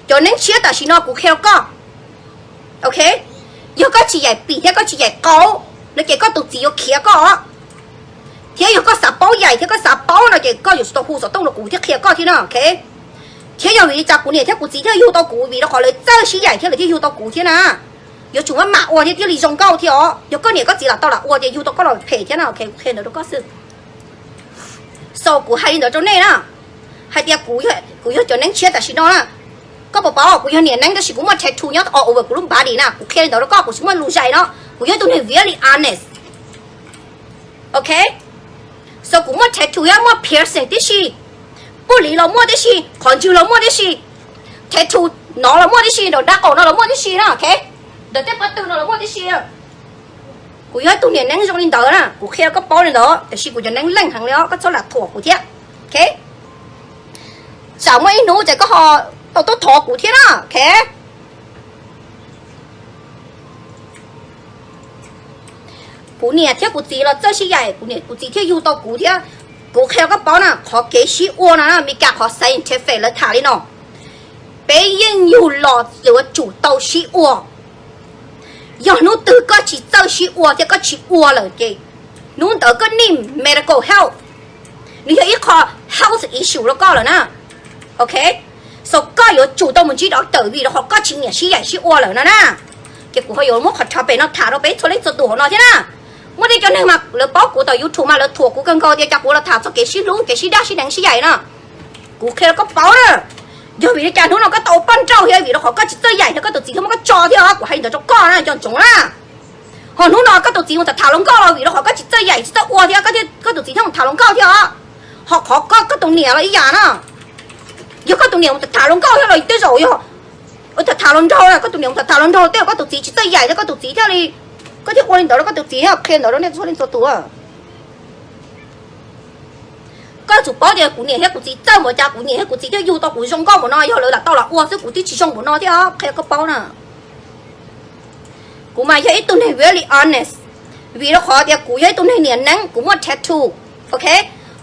Cov neeb tshiab tam sim no kuv qhia rau koj, ok, yog koj tsis yaim pim thiab koj tsis yaim qau no ces koj tus txiv yuav khiav koj. Thiab yog koj xav paub yaim thiab koj xav paub no ces koj yuav tsum tau hu xov tooj rau kuv thiab qhia koj thiab no, ok. Thiab yog vim li cas kuv niam thiab kuv txiv thiaj yug tau kuv? Vim rau qhov lawv txawj sib yaim thiab lawv thiaj yug tau kuv thiab na. Yuav tsum maj mam ua thiab thiaj li zoo nkauj thiab os. Yog koj niam koj txiv lam tau lam ua ces yug tau koj los phem thiab no, ok, kuv qhia ntawd rau koj xwb. So kuv hais li ntawd rau nej na, hais tias kuv yog cov neeb tshiab tam sim no na. Koj puas paub kuv yog niam neeb tab sis kuv muaj tattoo nyob all over kuv lub body na. Kuv qhia li ntawd rau koj, kuv tsis muaj lus zais no. Kuv yog ib tug neeg very honest, ok. So kuv muaj tattoo thiab muaj piercing tib si. Puj lis los muaj tib si, qhov ntswg los muaj tib si, tattoo no los muaj tib si, ntawm dab qaum no los muaj tib si na, ok. Ntawm tej pob tw no los muaj tib si. Kuv yog ib tug niam neeb zoo li ntawd na, kuv qhia koj paub li ntawd, tiam sis kuv cov neeb leej heev li os, koj txhob lam thuam kuv thiab, ok. Tsam muaj ib hnub ces koj ho tau tuaj thov kuv thiab na, ok. Kuv niam thiab kuv txiv los txawj sib yaim, kuv niam kuv txiv thiaj yug tau kuv thiab. Kuv qhia rau koj paub na, qhov kev sib ua no na, Meskas qhov scientific lawv tham li no, peb yeej yug los yuav tsum tau sib ua. Yog hnub twg koj tsis txawj sib ua thiab koj tsis ua lawm ces hnub ntawd koj need medical help. Nws yog ib qho health issue rau koj lawm na, ok. So koj yuav tsum tau mus ntsib doctor vim rau qhov koj tsis nyiam sib yaim sib ua lawm no na. Ces kuv ho yuav muab qhov topic no tham rau peb txhua leej txhua tus hauv no thiab na. Muaj tej cov neeg mas lawv paub kuv tom YouTube mas lawv thuam kuv kawg nkaus tias cas kuv los tham txog kev sib hlub kev sib daj sib deev sib yaim no. Kuv qhia rau koj paub na, yog vim li cas hnub no koj tau ua poj nrauj thiab vim rau qhov koj tsis txawj yaim thiab koj tus txiv thiaj muab koj tso thiab os, kuv hais li ntawd rau koj na, nco ntsoov na. Ho hnub no koj tus txiv mus tham tham hluas nkauj los vim rau qhov koj tsis txawj yaim tsis txawj ua thiab koj tus txiv thiaj mus tham hluas nkauj thiab os. Ho qhov koj koj tus niam los ib yam na, yog koj tus niam mus tham tham hluas nkauj thiab los tej zaum yog ua tham tham hluas nraug na, koj tus niam mus tham tham hluas nraug tej zaum koj tus txiv tsis txawj yaim thiab koj tus txiv thiaj li, koj thiaj ua li ntawd rau koj tus txiv thiab qhia ntawd rau nej txhua leej txhua tus. Koj yuav tsum paub tias kuv niam thiab kuv txiv txawj npaum cas kuv niam thiab kuv txiv thiaj yug tau kuv zoo nkauj npaum no, yog lawv lam tau lam ua xwb kuv twb tsis zoo npaum no thiab os, qhia koj paub na. Kuv mas yog ib tug neeg very honest, vim rau qhov tias kuv yog ib tug neeg niam neeb kuv muaj tattoo, ok.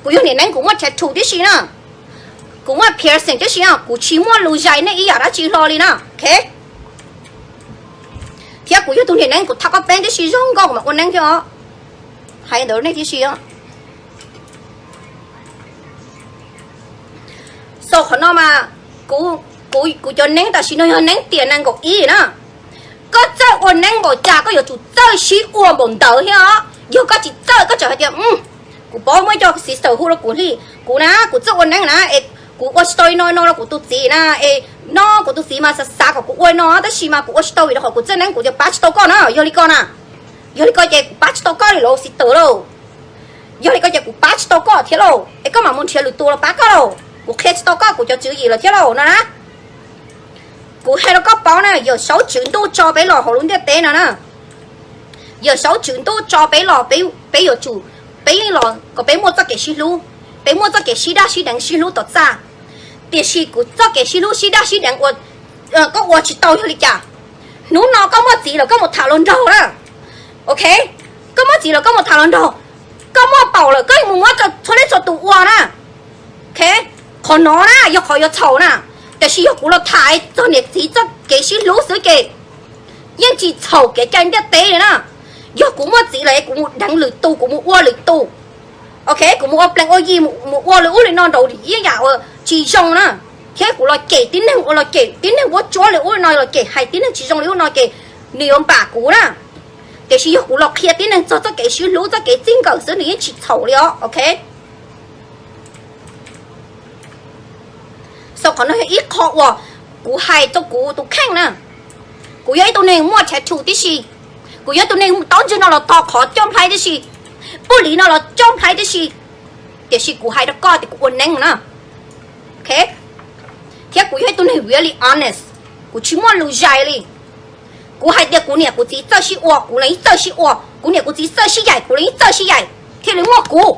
Kuv yog niam neeb kuv muaj tattoo tib si na, kuv muaj piercing tib si na, kuv tsis muaj lus zais nej ib yam dab tsi hlo li na, ok. Thiab kuv yog tus niam neeb kuv thaj koj peeb tib si zoo nkauj kuv mam ua neeb thiab os. Hais ntawd nej tib si os. So qhov no mas kuv, kuv cov neeb tam sim no yog neeb tiam nees nkaum ib na. Koj txawj ua neeb npaum cas koj yuav tsum txawj sib ua npaum ntawd thiab os. Yog koj tsis txawj koj tseem hais tias, kuv paub muaj ib co sister hu rau kuv hli, kuv na kuv txawj ua neeb na es kuv ua tsis tau li no no rau kuv tus txiv na es no kuv tus txiv mas xav xav kom kuv ua li no tab sis mas kuv ua tsis tau vim rau qhov kuv txawj neeb kuv thiaj pab tsis tau koj na. Yog li ko na, yog li ko ces kuv pab tsis tau koj li lauj sister lauj. Yog li ko ces kuv pab tsis tau koj thiab lauj, es koj mam mus nrhiav lwm tus los pab koj lauj, kuv qhia tsis tau koj kuv cov tswv yim lawm thiab lauj no na. Kuv hais rau koj paub na, Yawm Saub Tswv Ntuj tso peb los hauv lub ntiaj teb no na. Yawm Saub Tswv Ntuj tso peb los, peb yuav tsum, peb yeej los kom peb muaj txoj kev sib hlub, peb muaj txoj kev sib daj sib deev sib hlub tom txaj. Tiam sis kuv txoj kev sib hlub sib daj sib deev ua, koj ua tsis tau yog li cas? Hnub no koj muaj txiv lawm koj mus tham hluas nraug na, ok, koj muaj txiv lawm koj mus tham hluas nraug, koj muaj paum lawm koj mus muab txhua leej txhua tus ua na, ok. Qhov no na yog qhov yuav txhaum na, tiam sis yog kuv los tham txog niam txiv txoj kev sib hlub xwb ces yeej tsis txhaum kev cai ntiaj teb li na. Yog kuv muaj txiv lawm es kuv mus deev lwm tus, kuv mus ua lwm tus, ok, kuv mus ua plees ua yi, mus ua li ub li no nraud yeej yam uas tsis zoo na. Thiab kuv los cem tib neeg ua los cem, tib neeg vuab tsuab li ub li no los cem, hais tib neeg tsis zoo li ub no ces nws yuav npam kuv na. Tiam sis yog kuv los qhia tib neeg txog txoj kev sib hlub txoj kev txij nkawm xwb nws yeej tsis txhaum li os, ok. So qhov no yog ib qho uas kuv hais rau kuv tus kheej na. Kuv yog ib tug neeg muaj tattoo tib si, kuv yog ib tug neeg taub ntswg no los tog qhov coj nplhaib tib si, puj lis no los coj nplhaib tib si, tiam sis kuv hais rau koj tias kuv ua neeb na, ok. Thiab kuv yog ib tug neeg really honest, kuv tsis muaj lus zais li. Kuv hais tias kuv niam kuv txiv txawj sib ua kuv los yeej txawj sib ua, kuv niam kuv txiv txawj sib yaim kuv los yeej txawj sib yaim, thiaj li muaj kuv.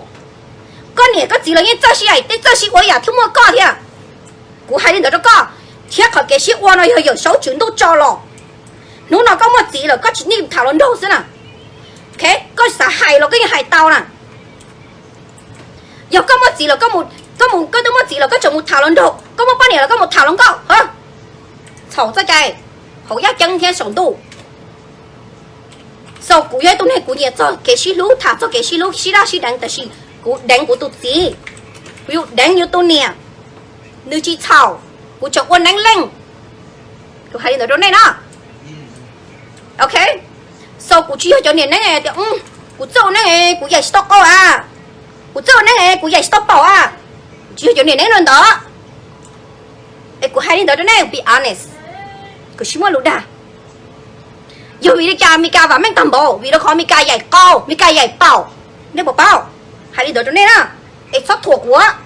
Koj niam koj txiv los yeej txawj sib yaim, tej txawj sib ua ib yam thiaj muaj koj thiab. Kuv hais li ntawd rau koj, thiab qhov kev sib ua no yog Yawm Saub Tswv Ntuj tso los. Hnub no koj muaj txiv lawm koj tsis need tham hluas nraug xwb na, ok, koj xav hais los koj yeej hais tau na. Yog koj muaj txiv lawm, koj mus, koj twb muaj txiv lawm koj tseem mus tham hluas nraug, koj muaj poj niam lawm koj mus tham hluas nkauj, txhaum txoj cai hauv yaj ceeb thiab saum ntuj. So kuv yog ib tug neeg kuv nyiam txog kev sib hlub, tham txog kev sib hlub, sib laj sib deev, tab sis kuv deev kuv tus txiv, kuv yus deev yus tus niam, nws tsis txhaum, kuv tseem ua neeb leej. Kuv hais li ntawd rau nej na. Ok, so kuv tsis yog cov niam neeb tias kuv txawj ua neeb kuv yaim tsis tau qau a, kuv txawj ua neeb kuv yaim tsis tau paum a. Tsis yog cov niam neeb no ntawd. Es kuv hais li ntawd rau nej, be honest, kuv tsis muaj lus dag. Yog vim li cas Meskas vam meej tag npaum? Vim rau qhov Meskas yaim qau, Meskas yaim paum. Nej puas paub? Hais li ntawd rau nej na, es txhob thuam kuv.